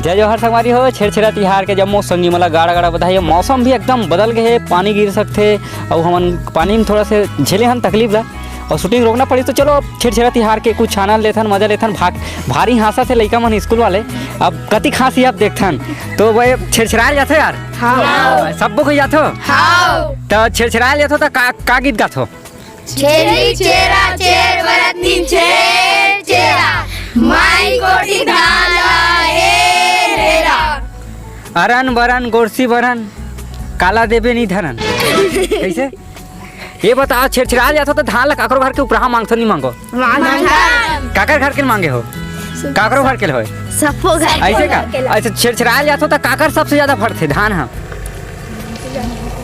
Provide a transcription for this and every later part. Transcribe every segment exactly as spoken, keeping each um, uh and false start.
जय जोहार संगवारी हो, छेरछेरा तिहार के जम्मो संगी मन ला गाड़ा गाड़ा बधाई। मौसम भी एकदम बदल गए हे, पानी गिर सकथे, अउ हमन पानी में थोड़ा से झेले हन तकलीफ ला, अउ shooting रोकना पड़ी। तो चलो, अब छेरछेरा तिहार के कुछ आनंद लेथन, मजा लेथन। भा-, भारी हाँसत हे लइका मन स्कूल वाले, अब कतिक हाँसी अब देखथन। तो वो छेरछेराए जाथे यार? हाँ। सबो कोई जाथो? हाँ। तो छेरछेराए जाथो तो का, का गीत गाथो? छेरी छेरा छेर बरत नी छेर छेरा, माई कोठी धान ला हेर हेरा। अरन बरन गोरसी बरन, काला देबे नी धरन। कैसे? ये बताओ, छेरछेरा जाथो तो धान ला काकरो घर के उपराहा मांगथो नी मांगो? मांगथन। काकर घर के मांगे हो? काकरो घर के होय? सबो घर के। ऐसे का? ऐसे छेरछेरा जाथो तो काकर सबसे ज्यादा फरथे धान हा?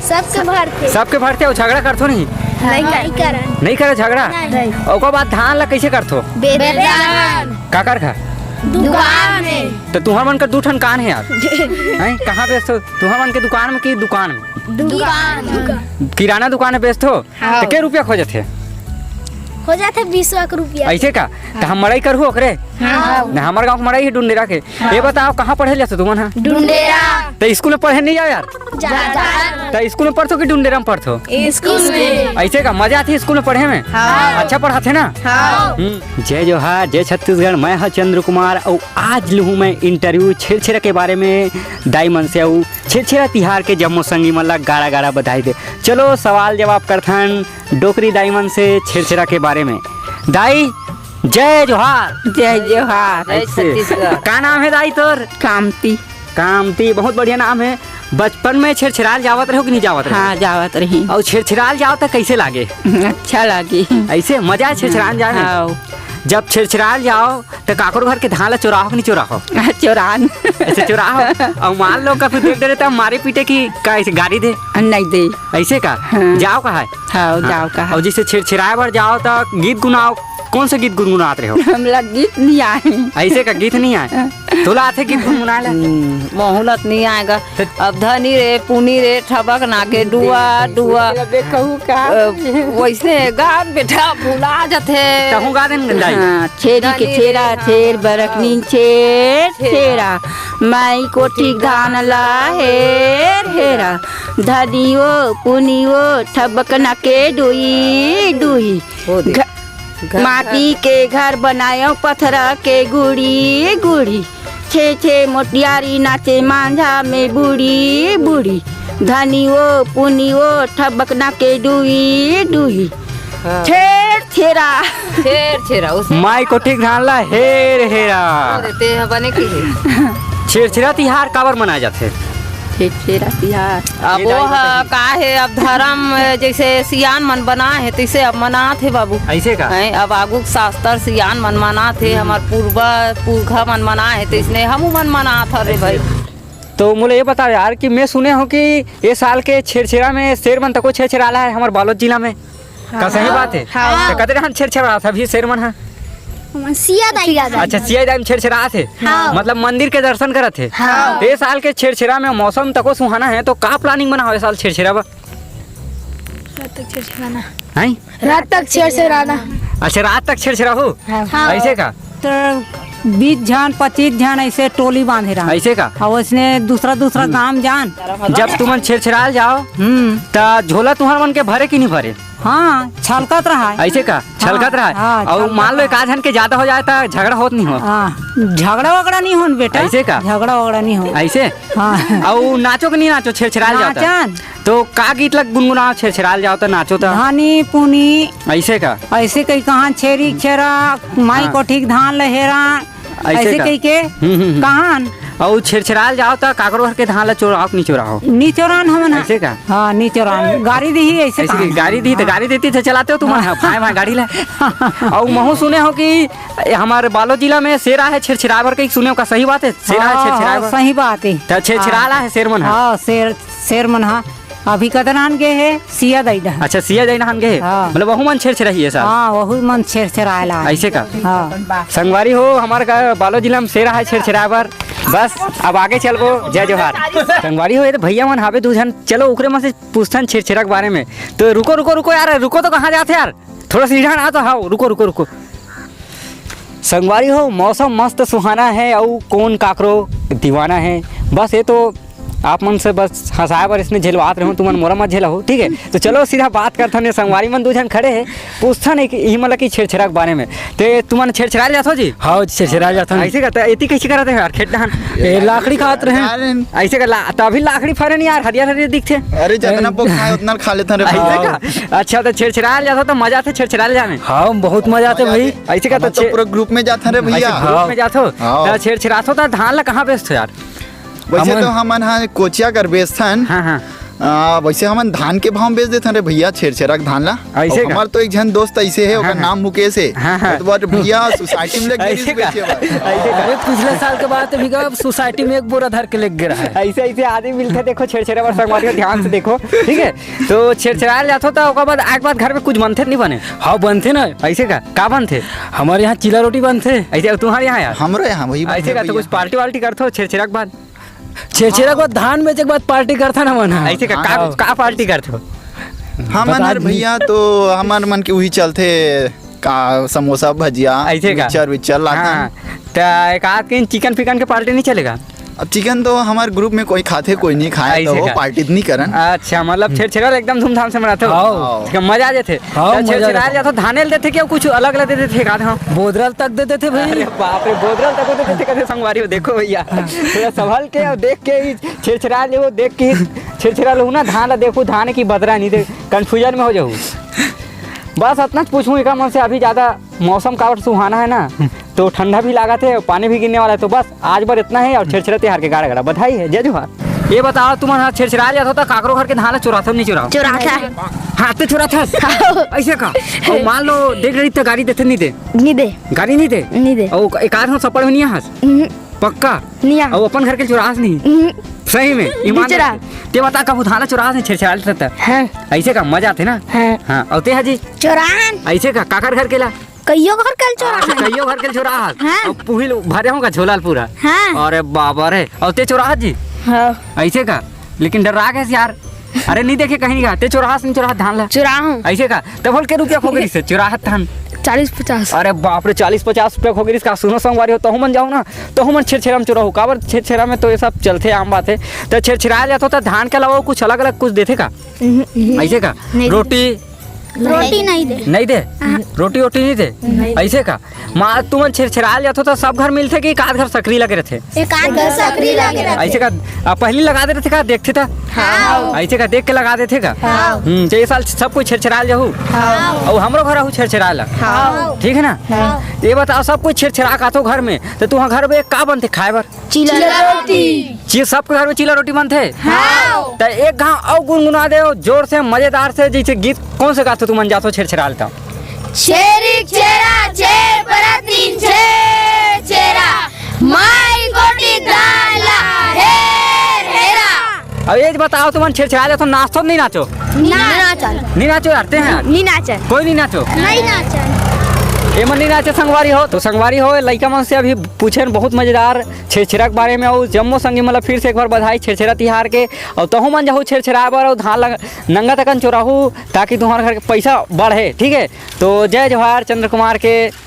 सबके भरथे। सबके भरथे, अउ झगड़ा करथो नहीं? नहीं करन। नहीं करे झगड़ा? नहीं। ओकर बाद धान ला कैसे करथो? बेचन। काकर खा? दुकान में। तो तुहर मन का दू ठन कान है यार। हैं? कहाँ बेचथो? तुहर मन के दुकान में कि दुकान में? दुकान। किराना दुकान में बेचथो? हाँ। तो के रुपया खो जाथे? हो जाथे बीस लाख रुपया। ऐसे का? तो हम मड़ई करहु ओकरे? हाँ। ना, हमर गाँव के मड़ई है डुंडेरा के। हाँ। ये बताओ, कहाँ पढ़े जाथो तुमन हा? डुंडेरा। तो स्कूल में पढ़े नहीं जाओ यार? जा, जा। तो स्कूल में पढ़थो कि डुंडेरा में पढ़थो? स्कूल में। ऐसे का मजा आथे स्कूल में पढ़े में? हाँ। अच्छा पढ़ाथे ना? हाँ। हम्म। जय जोहार, जय छत्तीसगढ़, मैं हा चंद्र कुमार, अउ आज लूहूँ मैं interview छेरछेरा के बारे में। दाई मन से अउ छेरछेरा तिहार के जम्मो संगी मन ला गाड़ा गाड़ा बधाई दे। चलो सवाल जवाब करथन डोकरी दाई मन से छेरछेरा के बारे में। दाई, जय जोहार। जय जोहार। जय ऐसे। छत्तीसगढ़। का नाम है दाई तोर? कामती। कामती, बहुत बढ़िया नाम है। बचपन में छेरछेराल जावत रहो कि नहीं जावत रहो? हाँ, जावत रही। और छेरछेराल जाओ तो कैसे लागे? अच्छा लागे। ऐसे मजा है छेरछेराल जाए में? हाँ। जब छेरछेराल जाओ तो काकरो घर के धान ला चोराहो कि नहीं चोराहो? चोरान। ऐसे चोराहो। और मान लो कभी देख डरे तो मारे पीटे की का ऐसे गाड़ी दे? नहीं दे। ऐसे का? हाँ। जाओ कहा है? हाँ, हाँ। जाओ कहा। और जैसे छेरछेराए बर जाओ तो गीत गुनाओ, कौन से गीत गुनगुनात रहे हो? हमला गीत नहीं आए। ऐसे का गीत नहीं आए? तोला आथे गीत गुनगुनाए ला? हम्म, मोहलत नहीं आएगा। तो अब धनी रे, पुनी रे, ठबक ना के डुआ, डुआ। बे कहू का? अ, वैसे गा बेटा, भुला जाथे। तहूँ गा देन दाई। हाँ, छेरी के धनी छेरा, रे, हाँ, छेर बरक हाँ। नीचे, छेरा। छेरा। माई कोठी धान ला हेर, हेरा। धनियो, पुनियो, ठबक ना के डुई, डुई। ओ दे। घ-, घर, माटी घर। के घर बनायो, पथरा के गुड़ी, गुड़ी। छे छे मोटियारी नाचे मांझा में बूढ़ी बूढ़ी। धनियो पुनियो ठबकना के डुई डुई। हाँ। छेर छेरा। छेर छेरा, उसे माई कोठी धान ला हेर हेरा। अरे, ते ह बने की हे। छेरछेरा तिहार काबर मनाए जाथे? छेरछेरा तिहार। अब ये वो दाई ह, बताइए। का हे, अब धर्म, जैसे सियान मन बना हे, तैसे अब मनात हे बाबू। ऐसे का? हैं, अब आगू के शास्त्र सियान मन मनात हे, हम्म। हमर पूर्वा पुरखा मन मना हे, तैसने हमू मन मनात हवे ऐसे। भाई। तो मोला ये बताओ यार कि मैं सुने हूँ कि ये साल के छेरछेरा में शेर मन तको छेरछेराला है हमर बालोद जिला में। का सही बात हे? हाँ। तो कते हम छेरछेरात हे अभी शेर मन हा? सिया दाई। अच्छा, सिया दाई में छेरछेरात हे? हाँ। मतलब मंदिर के दर्शन करत हे? हाँ। ए साल के छेरछेरा में मौसम तको सुहाना हे, तो का planning बना हो ए साल छेरछेरा बर? रात तक छेरछेराना। हैं? रात तक छेरछेराना। अच्छा, रात तक छेरछेरा हो? हाँ। ऐसे का? तो बीस झन, पच्चीस झन ऐसे टोली बांधे रहा। ऐसे का? और उसने दूसरा, दूसरा हम्म। गांव जान। जब तुमन छेरछेराल जाओ, हम्म। त झोला तुहर मन के भरे कि नहीं भरे? हाँ, छलकत रहा है। ऐसे का? छलकत रहा है। हाँ, और छलकत मान लो एक रहा। आध झन के ज्यादा हो जाए तो झगड़ा होत नहीं हो? हाँ, झगड़ा वगड़ा नहीं होन बेटा। ऐसे का? झगड़ा वगड़ा नहीं हो। ऐसे? हाँ। और नाचो कि नहीं नाचो, छेरछेराल जाओ तो? नाचन। तो का गीत लग गुनगुनाओ, छेरछेराल जाओ तो नाचो तो? धानी पुनी। ऐसे का? ऐसे कहीं कहाँ छेरी छेरा, माई हाँ। कोठी के धान लहेरा। ऐसे ऐसे का? कही के हम्म, हम्म, हम्म। कहान। अउ छेरछेराल जाओ त काकरो घर के धान ला चोराओ कि नी चोराओ? नी चोरान हमन ह। ऐसे का? हाँ, नी चोरान। गाड़ी दिही ऐसे ऐसे कहान। कि गाड़ी दिही त हाँ। गाड़ी देती त चलाते हो तुमन ह, हाँ। भाई, भाई गाड़ी ला। अउ महू सुने हो कि हमारे बालोद जिला में शेर आहे छेरछेराए बर, कहीं सुने हो का? सही बात है, शेर आहे हाँ, छेरछेराए हाँ, बर? सही बात है। त छेरछेराला हाँ। है शेर मन ह? हाँ, शेर, शेर मन ह। अभी कदनान गे हे, सिया दई डहन। अच्छा, सिया दई डहन गे हे? हाँ। मतलब वहू मन छेरछेराही हे साल? हाँ, वहू मन छेरछेराए ला। ऐसे का? हाँ। संगवारी हो, हमारे का बालोद जिला में शेर आहे छेरछेराए बर। बस, अब आगे चलबो। जय जोहार। संगवारी हो, ये तो भैया मन हावे दू झन, चलो ओकरे मन से पूछथन छेरछेरा के बारे में। तो रुको, रुको, रुको यार, रुको तो कहाँ जाते यार? थोड़ा सा इधर आ तो, हाँ, रुको, रुको, रुको। संगवारी हो, मौसम मस्त सुहाना है अउ कोन काकरो दीवाना हे। बस ये तो आप मन से बस हंसाए बर इसने झेलवात रहूं, तुमन मोला मत झेलहू, ठीक है? तो चलो सीधा बात करथन, ये संगवारी मन दू झन खड़े हे, पूछथन एक इही मन ला कि छेरछेरा के बारे में। ते तुमन छेरछेरा जाथो जी? हाँ, छेरछेरा जाथन। ऐसे का, त एती कैसे करत हे यार, खेत डहन? ए, लाकड़ी खात रहे। अरे, ऐसे का ला-, त अभी लाकड़ी फरे नहीं यार, हरियर हरियर दिखथे। अरे, जतना पोखाय उतना खा लेथन रे ऐसे भैया। का? अच्छा, त छेरछेरा जाथो त मजा आथे छेरछेरा जाने? हाँ, बहुत मजा आथे भाई। ऐसे का, त तो छे-, पूरा ग्रुप में जाथन रे भैया। ऐसे ग्रुप में जाथो? हाँ। त छेरछेराथो त धान ला कहाँ बेचथो यार? वैसे हमन तो हमन हा कोचिया कर बेचथन। हाँ, हाँ। आ, वैसे हमन धान के भाव बेच देथन रे भैया, छेरछेरा के धान ला। ऐसे अउ का? हमार तो एक झन दोस्त ऐसे हे, ओकर हाँ, हाँ। नाम मुकेश हे। हाँ, हाँ। तो बोल, "भैया, सोसाइटी में लेके ऐसे गिरिस का? बेचे बर।" ऐसे का? अरे, पिछले साल के बात भी का, अब सोसाइटी में एक बोरा धर के लेके गिरा है। ऐसे, ऐसे आदमी मिलथे, देखो, छेरछेरा बर संगवारी हो, ध्यान से देखो, ठीक है? तो छेरछेरा जाथो, तो ओकर बाद, आए के बाद घर में कुछ बनथे नहीं बने? हाँ, बनथे ना। ऐसे का? का बनथे? हमारे यहाँ चीला रोटी बनथे। ऐसे, अउ तुम्हारे यहाँ यार? हमरो यहाँ वही बनथे ऐसे का, तो भैया। कुछ पार्टी वार्टी करथो छेरछेरा के बाद? छेरछेरा के बाद, धान बेचे के बाद पार्टी करथन हमन ह। ऐसे का, का, हाँ। का पार्टी करथो? हमन बता हर दी। भैया तो हमर मन के उही चलथे, का समोसा, भजिया, ऐसे का? मिक्सचर विक्सचर लाथन। हाँ, त एक आध दिन चिकन फिकन के पार्टी नहीं चलेगा? अब चिकन तो हमार ग्रुप में कोई खाथे, कोई नहीं खाए, तो ऐसे वो का? पार्टी तो नहीं करन। अच्छा, मतलब छेरछेरा एकदम धूमधाम से मनाथो? हाँ। ठीक है, मजा आ जाथे। हाँ, त मजा आ छेरछेरा जाथे। जाथो, धाने ल देथे कि कुछ अलग अलग दे देथे का? हाँ। बोदरल तक दे देथे भाई। अरे बाप रे, बोदरल तक दे देथे, कथे संगवारी हो, देखो भैया, थोड़ा संभल के अउ देख के ही छेरछेरा लेहू, देख के ही छेरछेरा लेहू ना, धान ला देखू, धान की बदरा नहीं दे, confusion में हो जाहू। बस अतना च पूछूं एकर मन से, अभी ज्यादा मौसम काबर सुहाना है ना, तो ठंडा भी लागत है, पानी भी गिरने वाला है, तो बस आज बर इतना है। अउ छेरछेरा तिहार के गाड़ा गाड़ा बधाई है, जय जोहार। ये बताओ, तुमन हा छेरछेरा जाथो त काकरो घर के धान ला चुराथो नहीं चुराओ? चुराथन। हाँ, ते चुराथस? हाँ। ऐसे का? अउ मान लो देख रही त गारी देथे नहीं दे? नहीं दे। गारी नहीं दे? नहीं दे। अउ एक आध सपड़ में नहीं आहस? हम्म। पक्का? नहीं आ। अउ अपन घर के चुराहस नहीं? हम्म। सही में? ईमान नहीं चुरा। से। ते बता, कभू धान ला चुराहस नहीं, छेरछेरा लेथस त? हाँ। ऐसे का मजा आथे ना? हाँ। हाँ, अउ ते हा जी? चुराहन। ऐसे का? काकर घर के ला? कइयो घर के चोरा अच्छा, है। कइयो घर के चोरा है। हाँ। अब पुहिल भरे होगा झोला ल पूरा। हाँ। अरे बाबा रे, अउ ते चोरा है जी? हाँ। ऐसे का? लेकिन डर्रा गेस यार। अरे नहीं देखे कहीं का, ते चोरा हस, नहीं चोरा धान ला? चोरा हूँ। ऐसे का? तब बोल के रुपया खो गिस से, चोरा है धान। चालीस पचास। अरे बाप रे, चालीस पचास रुपया खो गिस का? सुनो संगवारी हो, तहु मन जाओ ना, तहु मन छेरछेरा में चोरा हो। काबर छेरछेरा में तो ये सब चलथे, आम बात है। तो छेरछेरा जाथो तो धान के अलावा कुछ अलग-अलग कुछ देथे का? हम्म। ऐसे का? नहीं। रोटी? रोटी नहीं दे। नहीं दे? हाँ। रोटी वोटी नहीं दे? नहीं। ऐसे का? माँ, तुमन छेरछेराल जाथो तो सब घर मिलथे कि एक आध घर सकरी लगे रहथे? एक आध घर सकरी लगे रहथे। ऐसे का? आ, पहली लगा दे रहथे का? देखथे त? हाँ। ऐसे का? देख के लगा देथे का? हाँ। हम्म, तो ये साल सब कोई छेरछेराल जाहू? हाँ। अउ हमरो घर आहू छेरछेराल। हाँ। ठीक है ना? हाँ। ये बताओ, सब कोई छेरछेरा के आथो घर में, तो तुहाँ घर में का बनथे खाए बर? चीला रोटी। चीज सबके घर में चीला रोटी बनथे? हाँ। त एक घाव अउ गुनगुना दे जोर से, मजेदार से, जैसे गीत कौन से गाथो तुमन जाथो छेरछेराल त? छेरी छेरा छेर परतीन छेर छेरा, माई कोटी दान ला हेर हेरा। अब ये बताओ, तुमन छेरछेराल जाथो, नाचथो नहीं नाचो? ना नाचन। नहीं नाचो यार, ते हैं यार। नहीं नाचन। कोई नहीं नाचो? नहीं नाचन। ये मन नहीं नाचे संगवारी हो, तो संगवारी हो, लइका मन से अभी पूछे बहुत मजेदार छेरछेरा के बारे में, अउ जम्मो संगी मन ला फिर से एक बार बधाई छेरछेरा तिहार के। अउ तहु मन जाहू छेरछेरा बर, अउ धान ला नंगा तकन चोराहू, ताकि तुम्हारे घर के पैसा बढ़े, ठीक है? तो जय जोहार चंद्र कुमार के।